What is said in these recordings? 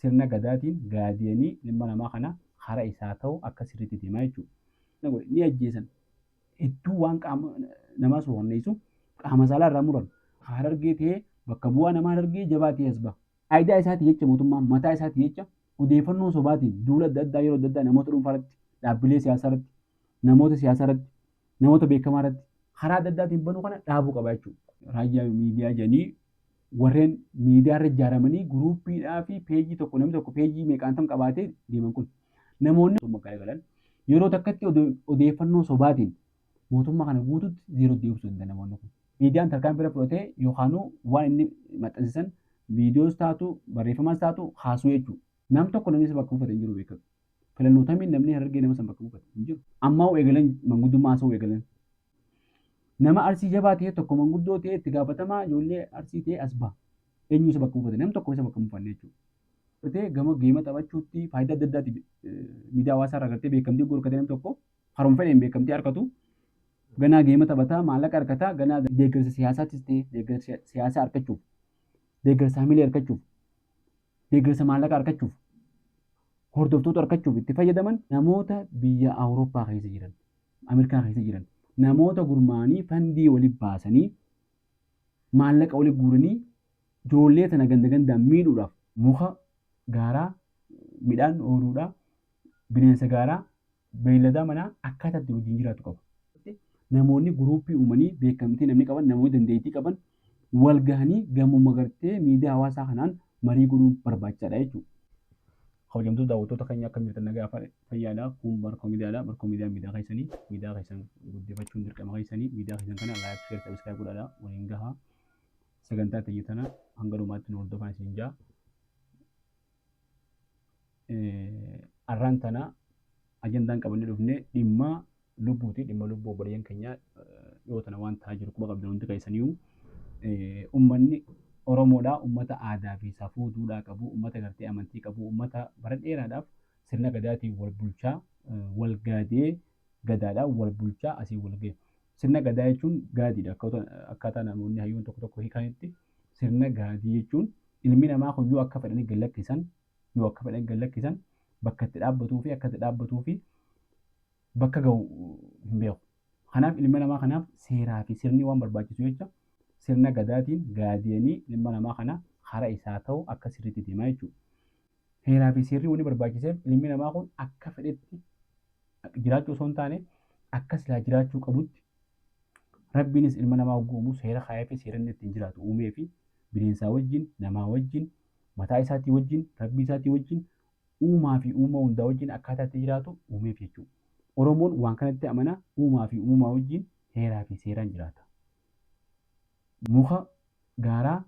Sirna Gadaatiin gaadiyanii ilma namaa kana kara isaa ta'u akka sirriitti deemaa jechuudha. Ni ajjeesan. Hedduu waan qaama namaa suukanneessu qaama saalaa irraa muran. Harargee ta'ee bakka bu'aa nama Harargee jabaa ta'ee as baha. Faayidaa isaatii jecha mootummaan mataa isaatii jecha odeeffannoo sobaatiin duula adda addaa yeroo adda addaa namoota dhuunfaa irratti, dhaabbilee siyaasaa irratti, namoota siyaasaa irratti, namoota beekamaa irratti karaa adda addaatiin banuu kana dhaabuu qaba jechuudha. Raayyaa miidiyaa jedhanii warreen miidiyaa irra ijaaramanii guruuppiidhaa fi peejii tokko namni tokko peejii meeqaantam qabaatee deeman kun namoonni garagalan yeroo takkatti odeeffannoo sobaatiin mootummaa kana guututti zeeroo deebisuu danda'a namoonni kun. Miidiyaan tarkaanfii irra fudhatee yookaanuu waan inni maxxansisan viidiyoos taatu barreeffamaas taatu kaasuu jechuudha. Nam tokko namni isa bakka buufate hin jiru beekadhu. Filannoo tamiin namni Harargee nama san bakka buufate hin jiru. Ammaa eegalan manguddummaa haasa'uu eegalan. Nama Arsii jabaa ta'e tokko manguddoo ta'e itti gaafatamaa ijoollee Arsii ta'e as baha. Eenyu isa bakka buufate? Nam tokko isa bakka hin buufanne jechuudha. Gartee gama geema taphachuutti faayidaa adda addaati miidiyaa hawaasaa irraa gartee beekamtii gorkatee nam tokko haruma fedheen beekamtii argatu. Ganaa geema taphataa maallaqa argataa ganaa deeggarsa siyaasaattis ta'e deeggarsa siyaasaa argachuuf deeggarsa hamilee argachuuf deeggarsa maallaqa argachuuf hordoftoota argachuuf itti fayyadaman namoota biyya Awurooppaa keessa jiran Ameerikaa keessa jiran namoota gurmaa'anii fandii walitti baasanii maallaqa walitti guuranii ijoollee tana ganda gandaan miidhuudhaaf muka gaaraa midhaan ooyiruudhaa bineensa gaaraa beeyladaa manaa akkaataa itti wajjin jiraatu qaba. Namoonni guruuppii uumanii beekamtii namni qaban namoonni dandeettii qaban wal gahanii gamuma gartee miidiyaa hawaasaa kanaan marii godhuun barbaachisaadha jechuudha. Kabajamtoota daawwattoota keenya akkam jirtan nagaa fayyaadha. Kun Barkoo Miidiyaadha. Barkoo Miidiyaan miidiyaa keessanii miidiyaa keessan guddifachuun dirqama keessanii miidiyaa keessan kana like, share, subscribe godhaadha waliin gahaa. Sagantaa teenya tana hanga dhumaatti nu hordofaa isin jaa. Arraan tana ajandaan qabannee dhufne dhimma lubbuuti. Dhimma lubbuu obboleeyyan keenyaa dhiyoo tana waan ta'aa jiru quba qabdan hundi keessaniyyuu. Uummanni Oromoodhaa uummata aadaa fi safuu duudhaa qabu, uummata gartee amantii qabu, uummata bara dheeraadhaaf sirna gadaatiin wal bulchaa, wal gaadee gadaadhaan wal bulchaa asii wal ga'e. Sirna gadaa jechuun gaadiidha. Akkaataa namoonni hayyoon tokko tokko hiikanitti sirna gaadii jechuun ilmi namaa kun yoo akka fedhanii gad lakkisan yoo akka fedhan gad lakkisan bakka itti dhaabbatuu fi akka itti dhaabbatuu fi bakka ga'u hin beeku. Kanaaf ilma namaa kanaaf seeraa fi sirni waan barbaachisu jecha sirna gadaatiin gaadiyanii ilma namaa kana kara isaa ta'u akka sirriitti deemaa jechuudha. Heeraa fi seerri wanni barbaachiseef ilmi namaa kun akka fedhetti jiraachuu osoo hin taane akka silaa jiraachuu qabutti Rabbiinis ilma namaa hogguu uumu seera kaayee fi seera inni ittiin jiraatu uumee fi bineensaa wajjin, namaa wajjin, mataa isaatii wajjin, Rabbii isaatii wajjin, uumaa fi uumaa hundaa wajjin akkaataa itti jiraatu uumeef jechuudha. Oromoon waan kanatti amana uumaa fi uumamaa wajjin heeraa fi seeraan jiraata. Muka gaaraa,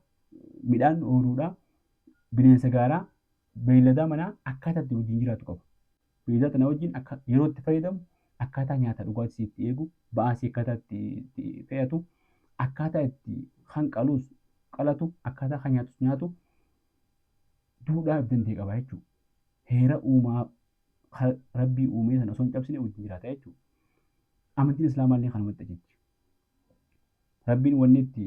midhaan ooyiruudhaa, bineensa gaaraa, beeyladaa manaa akkaataa itti wajjin jiraatu qaba. Beeyladaa tana wajjin akka yeroo itti fayyadamu, akkaataa nyaata dhugaatii isii itti eegu, ba'aa isii akkaataa itti itti fe'atu, akkaataa itti kan qaluus qalatu, akkaataa kan nyaatus nyaatu duudhaa if danda'e qaba jechuudha. Heera uumaa kan Rabbii uumee sana osoo hin cabsine wajjin jiraata jechuudha. Amantiin Islaamaa illee kanumatti ajajji. Rabbiin wanni itti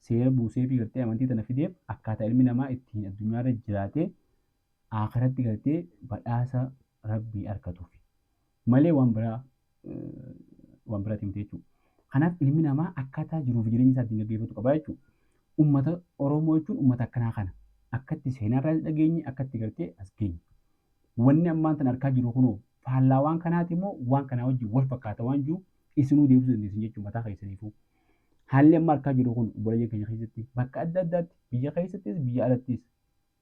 seera buusee fi gartee amantii tana fideef akkaataa ilmi namaa ittiin addunyaarra jiraatee aakhiratti gartee badhaasa Rabbii argatuuf malee waan biraa waan biraati miti jechuudha. Kanaaf ilmi namaa akkaataa jiruuf jireenya isaa ittiin gaggeeffatu qaba jechuudha. Ummata Oromoo jechuun ummata akkanaa kana. Akkatti seenaarraa dhageenye akkatti gartee as geenye. Wanni ammaan tan arkaa jiru kunoo faallaa waan kanaati immoo waan kanaa wajjin wal fakkaata waan jiru isinuu deebisuu dandeessan jechuudha mataa keessaniifuu. Haalli amma arkaa jiru kun obboleeyyan keenya keessatti bakka adda addaatti biyya keessattis biyya alattis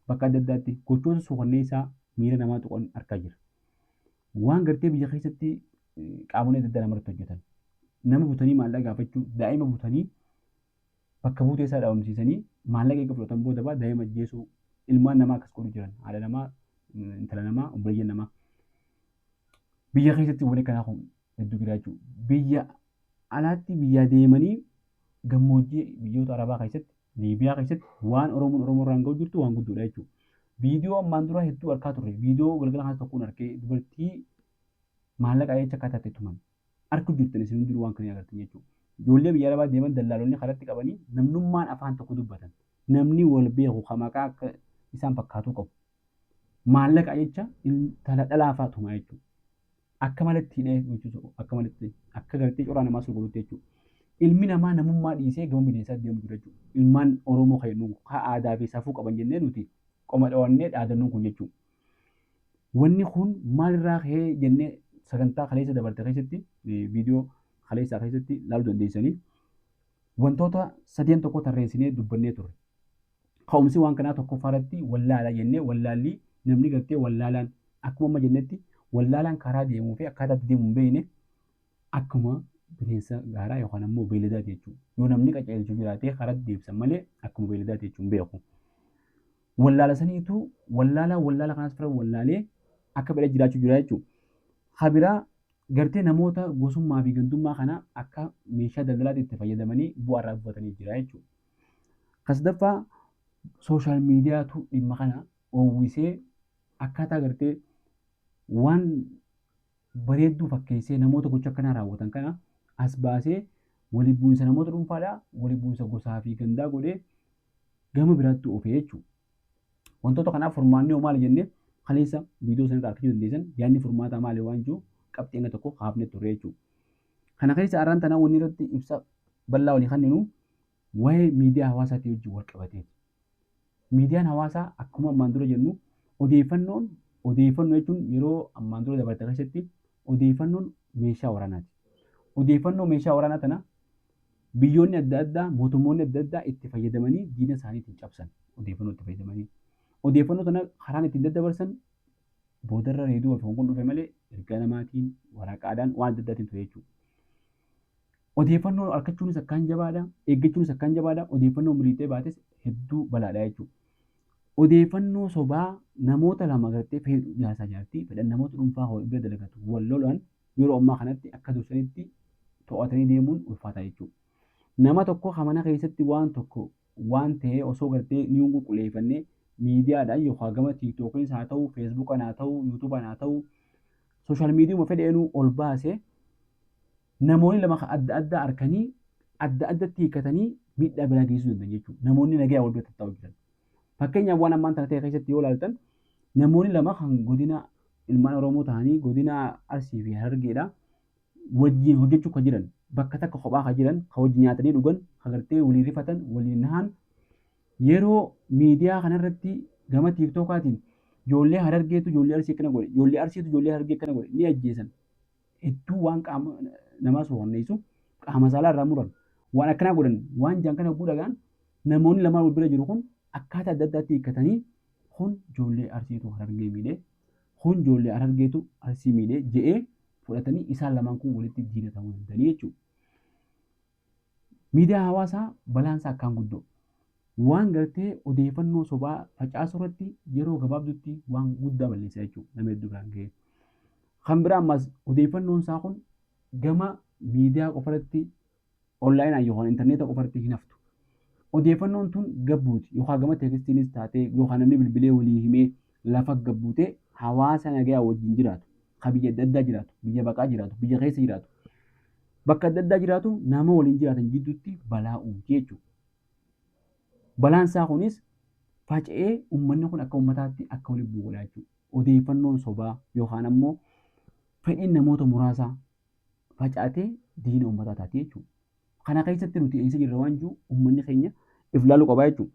bakka adda addaatti gochoota suukanneessaa miira namaa tuqan arkaa jira. Waan gartee biyya keessatti qaamolee adda addaa namarratti hojjetan. Nama butanii maallaqa gaafachuu, daa'ima butanii bakka buutee isaa dhabamsiisanii maallaqa eega fudhatan booda baa daa'ima ajjeesuu ilmaan namaa akkas godhu jiran. Haadha namaa, intala namaa, obboleeyyan namaa. Biyya keessatti wanni akkanaa kun hedduu jira jechuudha. Biyya alaatti biyyaa deemanii gammoojjii biyyoota Arabaa keessatti Liibiyaa keessatti waan Oromoon Oromoo irraan ga'u jirtu waan guddoodha jechuudha. Viidiyoo ammaan dura hedduu arkaa turre. Viidiyoo galgala kanas tokkoon arkee dubartii maallaqa jecha akkaataa itti tuman. Arku jirtan isin hundinuu waan kana agartan jechuudha. Ijoollee biyya Arabaa deeman dallaalonni karatti qabanii namnummaan afaan tokko dubbatan. Namni wal beeku kan maqaa akka isaan fakkaatuu qabu. Maallaqa jecha intala dhalaa fa'aa tumaa jechuudha. Akka malatti hidhee jechuudha. Akka malatti akka gartee coraa namaa sun godhutti jechuudha. Ilmi namaa namummaa dhiisee gama bineensaatti deemu jira jechuudha. Ilmaan Oromoo kan jennu kan aadaa fi safuu qaban jennee nuti qoma dhawannee dhaadannuun kun jechuudha. Wanni kun maalirraa ka'ee jennee sagantaa kaleessa dabarte keessatti, viidiyoo kaleessaa keessatti ilaaluu dandeessanii, wantoota sadeen tokko tarreessinee dubbannee turre. Ka'umsi waan kanaa tokkoffaa irratti wallaala jennee, wallaalli namni gartee wallaalaan akkuma amma jennetti wallaalaan karaa deemuu fi akkaataa itti deemu hin beekne akkuma bineensa gaaraa yookaan ammoo beeyladaati jechuudha. Yoo namni qajeelchu jiraatee karaa deebisan malee akkuma beeyladaati jechuun beeku. Wallaala saniitu wallaalaa wallaala kanaas fira wallaalee akka fedhe jiraachuu jira jechuudha. Ka biraa gartee namoota gosummaa fi gandummaa kana akka meeshaa daldalaatti itti fayyadamanii bu'aa irraa buufatanii jira jechuudha. Ka sadaffaa sooshaal miidiyaatu dhimma kana oowwisee akkaataa gartee waan bareedduu fakkeessee namoota gocha akkanaa raawwatan kana as baasee walii bu'insa namoota dhuunfaadhaa walii bu'insa gosaa fi gandaa godhee gama biraatti oofee jechuudha. Wantoota kanaaf furmaanni hoo maali jennee kaleessa viidiyoo sanarraa argachuu dandeessan, yaadni furmaataa maali waan jiru qabxii hanga tokko kaafnee turre jechuudha. Kana keessa har'aan tanaa wanni irratti ibsa bal'aa walii kenninu waa'ee miidiyaa hawaasaatii wajjin wal qabateeti. Miidiyaan hawaasaa akkuma ammaan dura jennu odeeffannoon, odeeffannoo jechuun yeroo ammaan dura dabarte keessatti odeeffannoon meeshaa waraanaati. Odeeffannoo meeshaa waraanaa tana biyyoonni adda addaa, mootummoonni adda addaa itti fayyadamanii diina isaanii ittiin cabsan, odeeffannoo itti fayyadamanii. Odeeffannoo tana karaan ittiin daddabarsan boodarra reediyoo fi kun dhufe malee ergaa namaatiin, waraqaadhaan, waan adda addaatiin ture jechuudha. Odeeffannoo argachuunis akkaan jabaadha, eeggachuunis akkaan jabaadha, odeeffannoo miliixee baates hedduu balaadha jechuudha. Odeeffannoo sobaa namoota lama gartee fedhu jaarsaa jaartii fedhan namoota dhuunfaa bira dalagatu wal lolan yeroo ammaa kanatti akka dursanitti to'atanii deemuun ulfaataa jechuudha. Nama tokko kan mana keessatti waan tokko waan ta'ee osoo gartee ni qulqulleeffannee miidiyaadhaan yookaan gama tiiktookiinis haa ta'u, feesbuukaan haa ta'u, yuutuubaan haa ta'u, sooshaal miidiyuma fedheenuu ol baase namoonni lama kan adda addaa arkanii adda addatti hiikkatanii miidhaa biraa geessisuu danda'an jechuudha. Namoonni nagaya wal bira tattaa'u jiran. Fakkeenyaaf waan ammaan tana ta'e keessatti yoo ilaaltan namoonni lama kan godina ilmaan Oromoo ta'anii godina Arsii fi Harargeedha wajjin hojjechuu kan jiran, bakka takka kophaa kan jiran, kan wajjin nyaatanii dhugan, kan gartee walii rifatan, waliin nahan, yeroo miidiyaa kanarratti gama tiiktookaatiin ijoollee Harargeetu ijoollee Arsii akkana godhe, ijoollee Arsiitu ijoollee Harargee akkana godhe, ni ajjeesan, hedduu waan qaama namaa suukanneessu qaama saalaa irraa muran, waan akkanaa godhan waan jaan kana hogguu dhagaan namoonni lamaan wal bira jiru kun akkaataa adda addaatti hiikkatanii kun ijoollee Arsiitu Harargee miidhee, kun ijoollee Harargeetu Arsii miidhee je'ee fudhatanii isaan lamaan kun walitti diina ta'uu danda'anii jechuudha. Miidiyaa hawaasaa balaan isaa akkaan guddoo. Waan gartee odeeffannoo sobaa facaasuu irratti yeroo gabaabdutti waan guddaa balleessa jechuudha nama hedduu biraan ga'ee. Kan biraa ammas odeeffannoon isaa kun gama miidiyaa qofa irratti onlaayinaan yookaan intarneeta qofa irratti hin haftu. Odeeffannoon tun gabbuuti yookaan gama teekstiinis taatee yookaan namni bilbilee walii himee lafa gabbuutee hawaasa nagayaa wajjin jiraatu, ka biyya adda addaa jiraatu, biyya baqaa jiraatu, biyya keessa jiraatu, bakka adda addaa jiraatu nama waliin jiraatan jidduutti balaa uumti jechuudha. Balaan isaa kunis faca'ee uummanni kun akka uummataatti akka waliin bu'u godha jechuudha. Odeeffannoon sobaa yookaan ammoo fedhiin namoota muraasaa facaatee diina uummataa taati jechuudha. Kana keessatti nuti eessa jirra waan jiru uummanni keenya if laaluu qabaa jechuudha.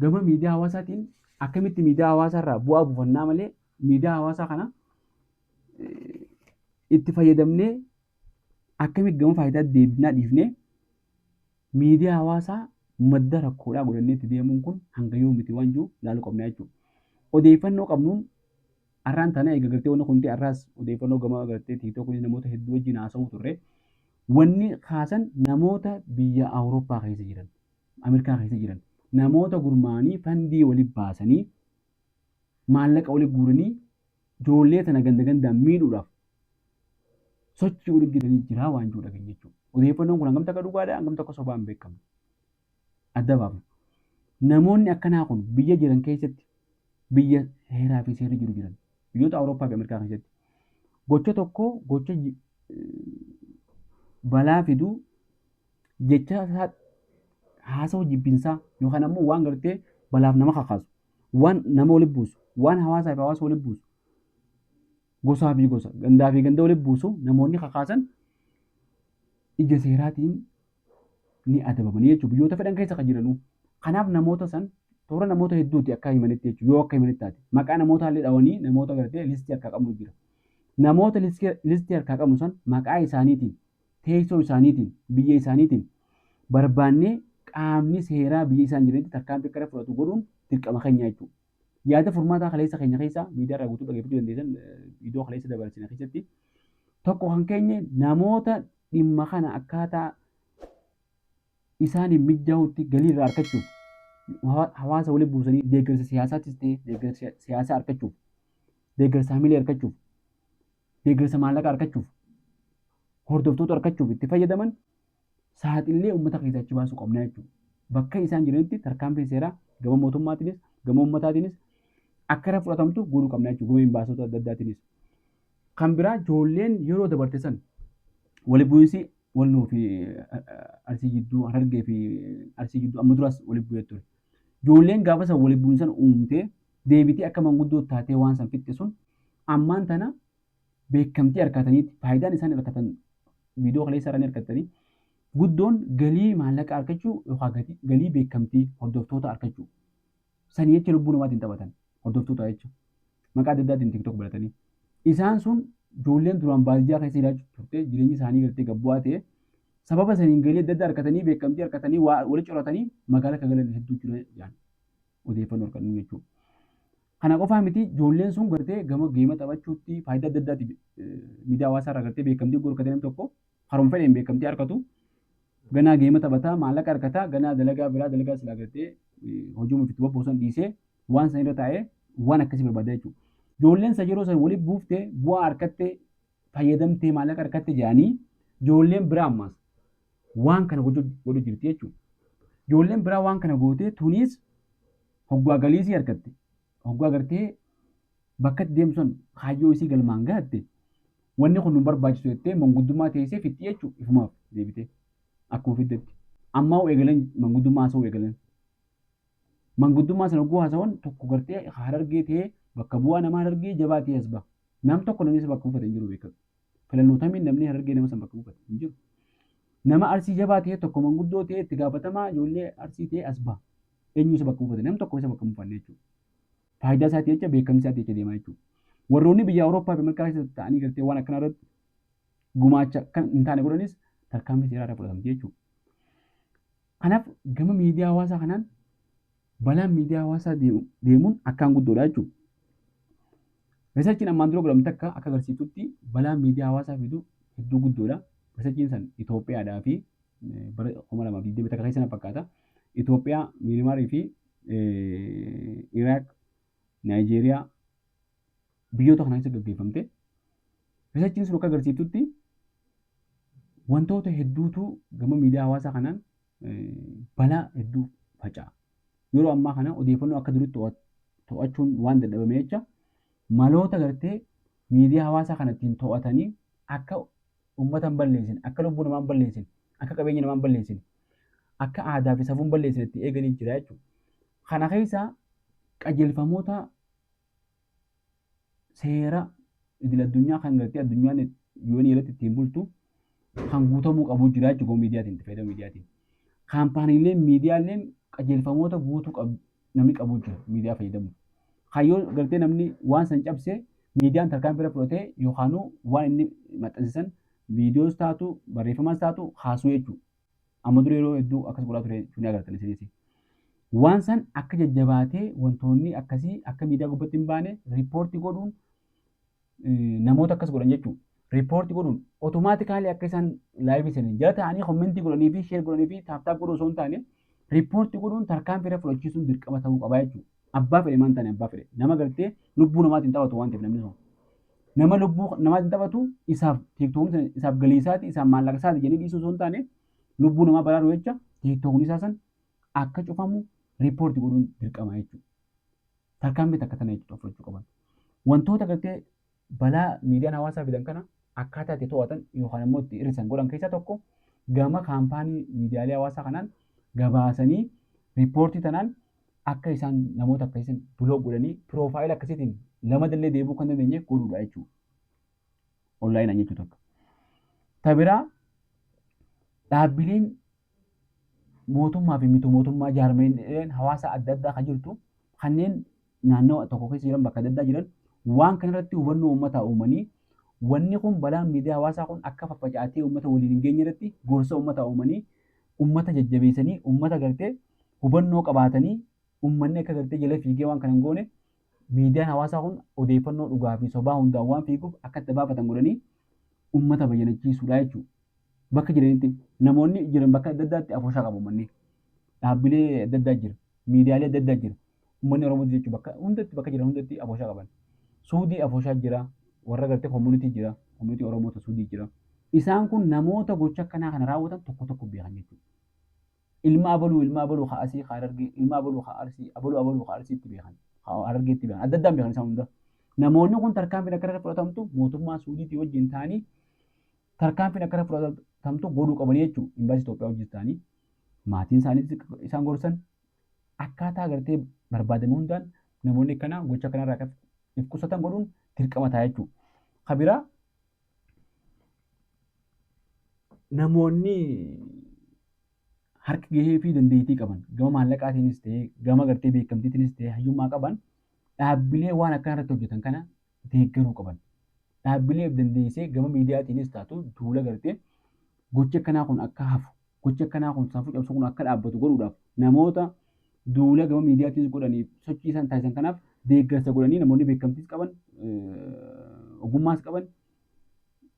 Gama miidiyaa hawaasaatiin akkamitti miidiyaa hawaasaarraa bu'aa buufannaa malee miidiyaa hawaasaa kana itti fayyadamnee akkamitti gama faayidaa deebifnaa dhiifnee miidiyaa hawaasaa madda rakkoodhaa godhannee itti deemuun kun hanga yoomiti waan jiru laaluu qabna jechuudha. Odeeffannoo qabnuun har'aan tana eega gartee wanni kun ta'e har'aas odeeffannoo gama gartee tiiktookii namoota hedduu wajjin haasa'uu turre. Wanni kaasan namoota biyya Awurooppaa keessa jiran, Ameerikaa keessa jiran, namoota gurmaa'anii fandii walitti baasanii maallaqa walitti guuranii ijoollee tana ganda gandaan miidhuudhaaf sochii walitti jiranii jira waan jiru dhageenya jechuudha. Odeeffannoon kun hangam takka dhugaadha, hangam takka sobaa hin beekamu. Adda baafna. Namoonni akkanaa kun biyya jiran keessatti, biyya heeraa fi seerri jiru jiran, biyyoota Awurooppaa fi Ameerikaa keessatti gocha tokko, gocha balaa fidu, jecha haasawa jibbinsaa yookaan ammoo waan gartee balaaf nama kakaasu, waan nama walitti buusu Waan hawaasaa fi hawaasa walitti buusu, gosaa fi gosa, gandaa fi ganda walitti buusu namoonni kakaasan ija seeraatiin ni adabamanii jechuudha. Biyyoota fedhan keessa kan jiranuu. Kanaaf namoota san toora namoota hedduuti akka himanitti jechuudha. Yoo akka himanitti taate. Maqaa namootaa illee dhawanii namoota gartee listii harkaa qabnu jira. Namoota listii harkaa qabnu san maqaa isaaniitiin, teessoo isaaniitiin, biyya isaaniitiin barbaannee qaamni seeraa biyya isaan jiranitti tarkaanfii akka irra fudhatu godhuun dirqama keenya jechuudha. Yaada furmaataa kaleessa keenya keessaa miidiyaa irraa guutuu dhageeffachuu dandeessan viidiyoo kaleessa dabarsine keessatti tokko kan keenye namoota dhimma kana akkaataa isaaniif mijaa'utti galii irraa argachuuf hawaasa walitti buusanii deeggarsa siyaasaattis ta'e deeggarsa siyaasaa argachuuf deeggarsa hamilee argachuuf deeggarsa maallaqa argachuuf hordoftoota argachuuf itti fayyadaman saaxillee uummata keessaa achi baasuu qabna jechuudha. Bakka isaan jiranitti tarkaanfiin seeraa gama mootummaatiinis gama uummataatiinis akka irra fudhatamtu godhuu qabna jechuudha. Gama imbaasota adda addaatiinis. Kan biraa ijoolleen yeroo dabarte san wali bu'iinsi Walloo fi Arsii jidduu Harargee fi Arsii jidduu amma duraas wali bu'ee ture. Ijoolleen gaafa san wali bu'iinsan uumtee deebitee akka manguddoo taatee waan san fixxe sun ammaan tana beekamtii argataniiti faayidaan isaan argatan viidiyoo kaleessa irraa ni argattanii guddoon galii maallaqa argachuu yookaan galii beekamtii hordoftoota argachuu sanii jecha lubbuu namaatiin taphatan hordoftoota jecha maqaa adda addaatiin tiktok baratanii isaan sun ijoolleen duraan baadiyyaa keessa jiraachuu turte jireenyi isaanii gartee gabbu'aa ta'e sababa saniin galii adda addaa argatanii beekamtii argatanii waa wali coratanii magaalaa akka galan hedduu jira jedhan odeeffannoo argannu jechuudha. Kana qofaa miti ijoolleen sun gartee gama geema taphachuutti faayidaa adda addaatiif miidiyaa hawaasaa irraa gartee beekamtii gorkatee namni tokko haruma fedheen beekamtii argatu ganaa geema taphataa maallaqa argataa ganaa dalagaa biraa dalagaa silaa gartee hojii ofitti bobboosan dhiisee waan san irra taa'ee waan akkasii barbaada jechuudha. Ijoolleen san yeroo san walitti buufte bu'aa argatte fayyadamtee maallaqa argatte jedhanii ijoolleen biraa ammas waan kana godhu jirti jechuudha. Ijoolleen biraa waan kana gootee tuniis hoggaa galii isii argatte hoggaa gartee bakka itti deemtu san kaayyoo isii galmaan gahatte wanni kun nu barbaachisu jettee manguddummaa teessee fixxi jechuudha ifumaaf deebitee akkuma fiddetti. Ammaa hoo eegalan manguddummaa haasa'uu eegalan. Manguddummaa sana hogguu haasawan tokko gartee harargee ta'ee bakka bu'aa nama harargee jabaa ta'ee as baha. Nam tokko namni isa bakka buufate hin jiru beekadhu. Filannoo tamiin namni harargee nama san bakka buufate hin jiru. Nama arsii jabaa ta'e tokko manguddoo ta'e itti gaafatamaa ijoollee arsii ta'e as baha. Eenyu isa bakka buufate nam tokko isa bakka hin buufanne jechuudha. Faayidaa isaati jecha beekamtii isaati jecha deemaa jechuudha. Warroonni biyya Awurooppaa fi Ameerikaa keessa ta'anii gartee waan akkanaa irratti gumaacha kan hin taane godhanis tarkaanfii seeraa irra fudhatamti jechuudha. Kanaaf gama miidiyaa hawaasaa kanaan balaan miidiyaa hawaasaa deemuun akkaan guddoodha jechuudha. Riisarchiin ammaan dura godhamte akka akka agarsiiftutti balaan miidiyaa hawaasaa fidu hedduu guddoodha. Riisarchiin san Itoophiyaadhaa fi bara 2020 takka keessa na fakkaata. Itoophiyaa, Miinimaarii fi Iraaq, Naayijeeriyaa biyyoota kana keessa gaggeeffamte. Riisarchiin sun akka agarsiiftutti wantoota hedduutu gama miidiyaa hawaasaa kanaan balaa hedduu faca'a. Yeroo ammaa kana odeeffannoo akka duritti to'achuun waan dadhabame jecha maloota gartee miidiyaa hawaasaa kana ittiin to'atanii akka uummata hin balleessine, akka lubbuu namaa hin balleessine, akka qabeenya namaa hin balleessine, akka aadaa fi safuu hin balleessine itti eeganii jira jechuudha. Kana keessaa qajeelfamoota seera idil addunyaa kan gartee addunyaan UN irratti ittiin bultu kan guutamuu qabu jira jechuudha miidiyaatiin itti fayyadama miidiyaatiin. Kaampaaniileen miidiyaaleen qajeelfamoota guutuu qabu namni qabu jira miidiyaa fayyadamuuf. Kaayyoo gartee namni waan san cabse miidiyaan tarkaanfii irra fudhatee yookaanuu waan inni maxxansisan viidiyoos taatu barreeffamaas taatu kaasuu jechuudha. Amma dura yeroo hedduu akkas godhaa ture jechuun ni agartan isinis. Waan san akka jajjabaatee wantoonni akkasii akka miidiyaa gubbatti hin baane riippoortii godhuun namoota akkas godhan jechuudha. Riippoortii godhuun otomaatikaalii akka isaan laayivii seenan jala ta'anii kommentii godhanii fi sheer godhanii fi taap taap godhuu osoo hin taane riippoortii godhuun tarkaanfii irra fudhachiisuun dirqama ta'uu qaba jechuudha. Abbaa fedhe maan taane abbaa fedhe nama gartee lubbuu namaatiin taphatu waan ta'eef namni sun. Nama lubbuu namaatiin taphatu isaaf tiiktookni sana isaaf galii isaati isaaf maallaqa isaati jedhanii dhiisuu osoo hin taane lubbuu namaa baraaruu jecha tiiktookni isaa san akka cufamu riippoortii godhuun dirqama jechuudha. Tarkaanfii takka tana jechuudha fudhachuu qaban. Wantoota gartee balaa miidiyaan hawaasaa fidan kana akkaataa itti to'atan yookaan immoo itti hir'isan godhan keessaa tokko gama kaampaanii miidiyaalee hawaasaa kanaan gabaasanii riippoortii tanaan Akka isaan namoota akkasiisan block godhanii profile akkasiitiin lamadallee deebi'uu kan dandeenye godhuudha jechuudha. Onlaayinaan jechuu takka. Ta biraa, dhaabbileen mootummaa fi miti mootummaa, jaarmeen hawaasa adda addaa kan jirtu, kanneen naannoo tokko keessa jiran, bakka adda addaa jiran, waan kanarratti hubannoo uummataa uumanii, wanni kun balaan miidiyaa hawaasaa kun akka faffacaatee uummata waliin hin geenye irratti gorsa uummataa uumanii, uummata jajjabeessanii, uummata gartee hubannoo qabaatanii, uummanni akka gartee jala fiigee waan kana hin goone, miidiyaan hawaasaa kun odeeffannoo dhugaa fi sobaa hundaan waan fiiguuf akka itti baafatan godhanii uummata bayyanachiisuudha jechuudha. Bakka jiranitti, namoonni jiran bakka adda addaatti afooshaa qabu uummanni. Dhaabbilee adda addaa jira. Miidiyaalee adda addaa jira. Uummanni Oromoo jechuun bakka hundatti, bakka jiran hundatti afooshaa qaban. Suudii afooshaa jira. Warra gartee community jira. Community Oromoota Suudii jira. Isaan kun namoota gocha akkanaa kana raawwatan tokko tokko beekan jechuudha. Ilma abaluu, ilma abaluu haa asii haa Harargee, ilma abaluu haa Arsii, abaluu abaluu haa Arsiitti beekan. Haa Harargeetti beekan. Adda addaan beekan isaan hunda. Namoonni kun tarkaanfiin akka irra fudhatamtu mootummaa Suudiitii wajjin ta'anii tarkaanfiin akka irra fudhatamtu godhuu qabanii jechuudha. Imbaasii Itoophiyaa wajjin ta'anii maatiin isaaniitis isaan gorsan, akkaataa gartee barbaadame hundaan namoonni akkanaa gocha kanarraa akka if qusatan godhuun dirqama ta'a jechuudha. Ka biraa, namoonni harka gahee fi dandeettii qaban, gama maallaqaatiinis ta'ee, gama gartee beekamtiitiinis ta'ee, hayyummaa qaban, dhaabbilee waan akkanaa irratti hojjetan kana deeggaruu qaban. Dhaabbilee of dandeessee gama miidiyaatiinis taatu duula gartee gochi akkanaa kun akka hafu, gochi akkanaa kun safuu cabsu kun akka dhaabbatu godhuudhaaf namoota duula gama miidiyaatiinis godhaniif sochii isaan taasisan kanaaf deeggarsa godhanii, namoonni beekamtiis qaban, ogummaas qaban,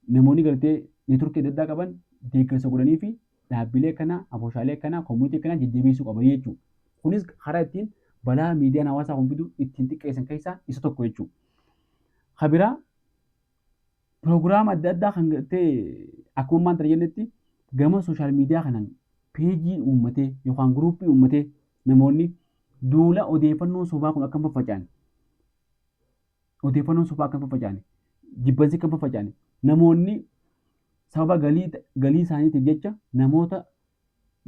namoonni gartee neetworkii adda addaa qaban deeggarsa godhanii fi dhaabbilee akkanaa, afooshaalee akkanaa, community akkanaa jajjabeessuu qabanii jechuudha. Kunis karaa ittiin balaa miidiyaan hawaasaa kun fidu ittiin xiqqeessan keessaa isa tokko jechuudha. Ka biraa, piroogiraama adda addaa kan gartee akkuma ammaan tana jennetti gama social media kanaan peejii uummatee yookaan guruuppii uummatee namoonni duula odeeffannoo sobaa kun akka hin faffacaane, odeeffannoon sobaa akka hin faffacaane, jibbansi akka hin faffacaane, namoonni sababa galii isaaniitiif jecha namoota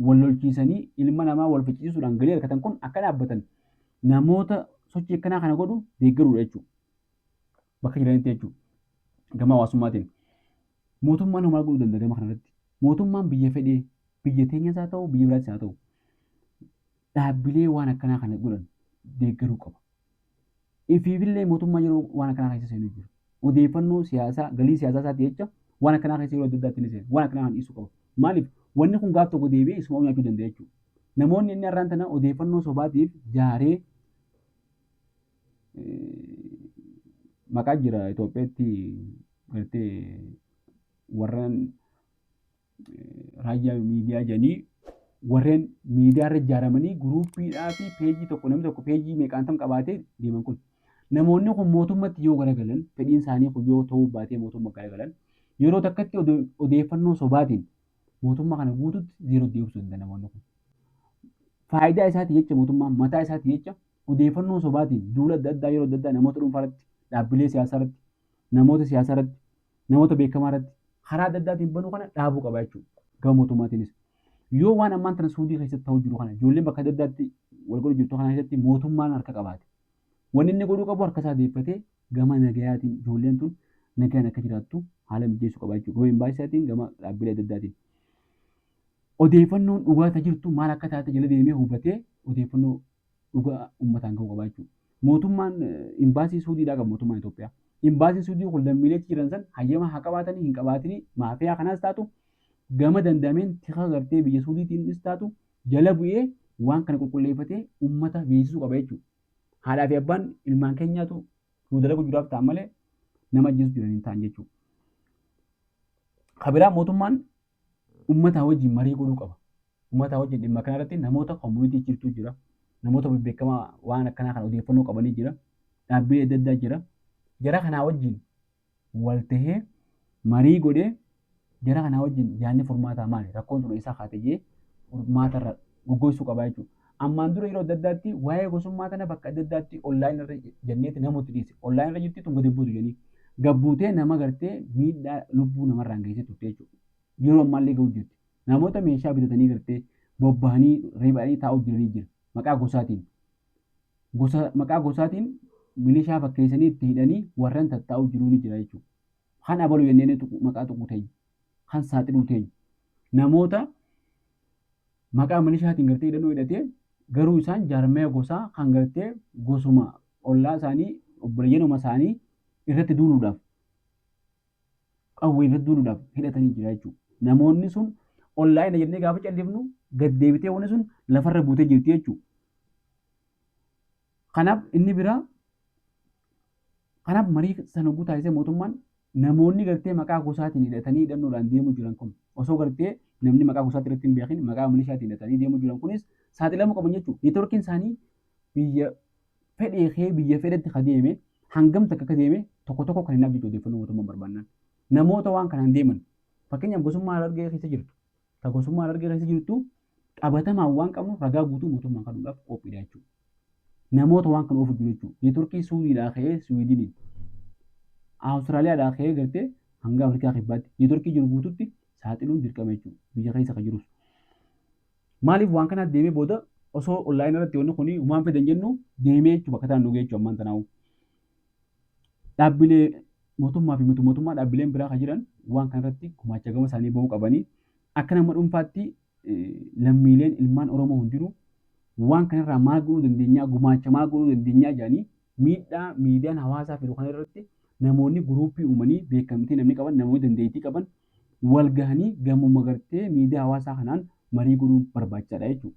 wal lolchiisanii ilma namaa wal ficcisiisuudhaan galii argatan kun akka dhaabbatan namoota sochii akkanaa kana godhu deeggaruudha jechuudha. Bakka jiranitti jechuudha. Gama hawaasummaatiin. Mootummaan homaa godhuu danda'a gama kanarratti? Mootummaan biyya fedhee, biyya teenyas haa ta'u, biyya biraattis haa ta'u, dhaabbilee waan akkanaa kana godhan deeggaruu qaba. Ifiifillee mootummaan yeroo waan akkanaa keessa seenuu jira. Odeeffannoo siyaasaa, galii siyaasaa isaati jecha waan akkanaa keessa yeroo adda addaatti ni seena. Waan akkanaa kana dhiisuu qaba. Maaliif? Wanni kun gaaf tokko deebi'ee isuma nyaachuu danda'a jechuudha. Namoonni inni har'aan tana odeeffannoo sobaatiif jaaree maqaa jira Itoophiyaatti gartee warreen raayyaa miidiyaa jedhanii, warreen miidiyaa irra ijaaramanii guruuppiidhaa fi peejii tokko, namni tokko peejii meeqaan tam qabaatee deeman kun, namoonni kun mootummatti yoo garagalan, fedhiin isaanii kun yoo ta'uu baatee mootummaa garagalan, yeroo takkatti odeeffannoo sobaatiin mootummaa kana guututti zeeroo deebisuu danda'a namoonni kun. Faayidaa isaati jecha, mootummaan mataa isaati jecha odeeffannoo sobaatiin duula adda addaa yeroo adda addaa namoota dhuunfaa irratti, dhaabbilee siyaasaa irratti, namoota siyaasaa irratti, namoota beekamaa irratti karaa adda addaatiin banuu kana dhaabuu qaba jechuudha. Gama mootummaatiinis. Yoo waan ammaan tana Suudii keessatti ta'uu jiru kana, ijoolleen bakka adda addaatti wal godhu jirtu kana keessatti mootummaan harka qabaate, wanni inni godhuu qabu harka isaa deeffatee gama nagayaatiin ijoolleen tun nagaan akka jiraattu haala mijeessuu qaba jechuudha. Gama imbaasiisaatiin, gama dhaabbilee adda addaatiin. Odeeffannoon dhugaa ta jirtu maal akka taate jala deemee hubatee odeeffannoo dhugaa uummataan gahuu qaba jechuudha. Mootummaan imbaasii Suudiidhaa qaba mootummaan Itoophiyaa. Imbaasiin Suudii kun lammiilee achi jiran san hayyama haa qabaatanii hin qabaatanii, maafiyaa kanaas taatu gama danda'ameen tika gartee biyya Suudiitiinis taatu jala bu'ee waan kana qulqulleeffatee uummata beeksisuu qaba jechuudha. Haadhaa fi abbaan ilmaan keenyaatu nu dalagu jiraaf ta'an malee nama ajjeesu jiran hin ta'an jechuudha. Ka biraa, mootummaan uummataa wajjin marii godhuu qaba. Uummataa wajjin dhimma kanarratti namoota community jirtu jira. Namoota bebbeekamaa waan akkanaa kana odeeffannoo qabanii jira. Dhaabbilee adda addaa jira. Jara kanaa wajjin wal tahee marii godhee, jara kanaa wajjin yaadni furmaataa maali? Rakkoon tun eessaa kaate jee furmaata irra goggogsuu qaba jechuudha. Ammaan dura yeroo adda addaatti waa'ee gosummaa tana bakka adda addaatti online irra jenneeti namooti dhiise. Online irra jirti tun gadi buutu jedhanii. Gabbuutee nama gartee miidhaa lubbuu namarraan geessee turte jechuudha. Yeroo ammaallee ga'u jirti. Namoota meeshaa bitatanii gartee bobbahanii riphanii taa'uu jiranii jira. Maqaa gosaatiin. Gosa maqaa gosaatiin milishaa fakkeessanii itti hidhanii warran tattaa'u jiruu ni jira jechuudha. Kan abalu jennee maqaa tuquu teenya. Kan saaxiluu teenya. Namoota maqaa milishaatiin gartee hidhannoo hidhatee garuu isaan jaarmaya gosaa kan gartee gosuma ollaa isaanii obboleeyyanuma isaanii irratti duuluudhaaf qawwee irratti duuluudhaaf hidhatanii jira jechuudha. Namoonni sun ollaa ina jennee gaafa callifnu gad deebitee wanni sun lafarra buutee jirti jechuudha. Kanaaf inni biraa kanaaf marii sana guutaa taasisee mootummaan namoonni gartee maqaa gosaatiin hidhatanii hidhannoodhaan deemuu jiran kun osoo gartee namni maqaa gosaatti irratti hin beekin maqaa milishaatiin hidhatanii deemuu jiran kunis saaxilamuu qaban jechuudha. Neetworkiin isaanii biyya fedhee kee biyya fedhetti ka deeme hangam takka akka deeme tokko tokko kan hin abjitu odeeffannoo mootummaan barbaannaan. Namoota waan kanaan deeman fakkeenyaaf gosummaa Harargee keessa jirtu ta gosummaa Harargee keessa jirtu qabatamaan waan qabnu ragaa guutuu mootummaan kanuudhaaf qophiidha jechuudha. Namoota waan kana oofu jiru jechuudha. Neetworkii Suudiidhaa ka'ee Suwiidiniin, Awustiraaliyaadhaa ka'ee gartee hanga Afrikaa kibbaatti neetworkii jiru guututti saaxiluun dirqama jechuudha. Biyya keessa kan jirus. Maaliif waan kanaaf deemee booda osoo onlaayinii irratti wanni kun humaan fidan jennu deemee jechuudha bakka tanaan nu ga'e jechuudha ammaan tanaa'u. Dhaabbilee mootummaa fi miti mootummaa dhaabbileen biraa kan jiran waan kanarratti gumaacha gama isaanii bahuu qabanii akka nama dhuunfaatti lammiileen ilmaan Oromoo hundinuu waan kanarraa maal godhuu dandeenyaa gumaacha maal godhuu dandeenyaa jedhanii miidhaa miidiyaan hawaasaa fidu kana irratti namoonni guruuppii uumanii beekamtii namni qaban namoonni dandeettii qaban wal gahanii gamuma gartee miidiyaa hawaasaa kanaan marii godhuun barbaachisaadha jechuudha.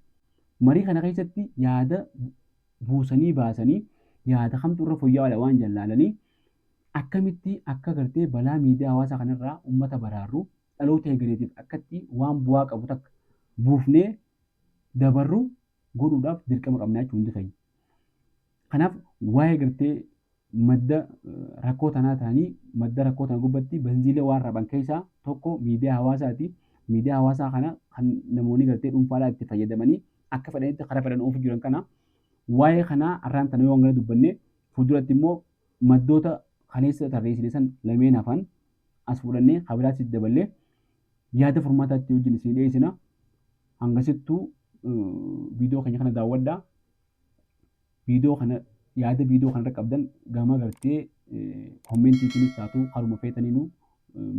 Marii kana keessatti yaada buusanii baasanii yaada kamtu irra fooyya'aadha waan jallaalanii akkamitti akka gartee balaa miidiyaa hawaasaa kanarraa uummata baraarru dhaloota egereetiif akkatti waan bu'aa qabu takka buufnee dabarru godhuudhaaf dirqama qabna jechuudha hundi keenya. Kanaaf waa'ee gartee madda rakkoo tanaa ta'anii madda rakkoo tana gubbatti banziilee waan raban keessaa tokko miidiyaa hawaasaati. Miidiyaa hawaasaa kana kan namoonni gartee dhuunfaadhaa itti fayyadamanii akka fedhanitti karaa fedhan oofu jiran kana waa'ee kanaa har'aan tana yoo hangana dubbanne fuulduratti immoo maddoota kaleessa tarreessine san lameen hafan as fudhannee kabiraatti daballee yaada furmaataatti wajjin isin dhiyeessina. Hangasittuu viidiyoo keenya kana daawwadhaa. Viidiyoo kana yaada viidiyoo kanarra qabdan gama gartee kommentiitiinis taatu karuma feetaniinuu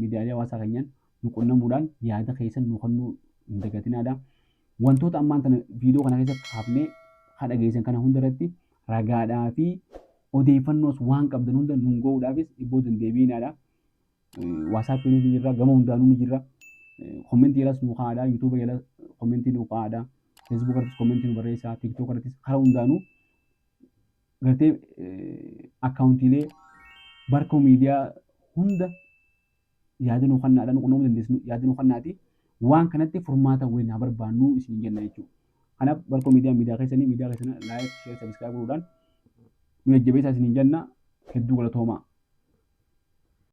miidiyaalee hawaasaa keenyaan nu qunnamuudhaan yaada keessan nu kennuu hin dagatinaadha. Wantoota ammaan tana viidiyoo kana keessa kaafnee ka dhageessan kana hunda irratti ragaadhaa fi odeeffannoos waan qabdan hunda nuun ga'uudhaafis dhibboo dandeebiinaadha. Waasaappiinis ni jirra, gama hundaanuu ni jirra. Kommentii jalas nu kaa'aadha, yuutuuba jala kommentii nu kaa'aadha, feesbuuk irrattis kommentii nu barreessaa, tiiktook irrattis karaa hundaanuu gartee akkaawuntiilee barkoo miidiyaa hunda yaada nu kannaadha nu qunnamuu dandeessu yaada nu kannaati waan kanatti furmaata waliin haa barbaannu isin jenna jechuudha. Kanaaf barkoo miidiyaa miidiyaa keessanii miidiyaa keessan laayik sheer sabiskiraayib godhuudhaan nu jajjabeessaa isin jenna hedduu galatoomaa.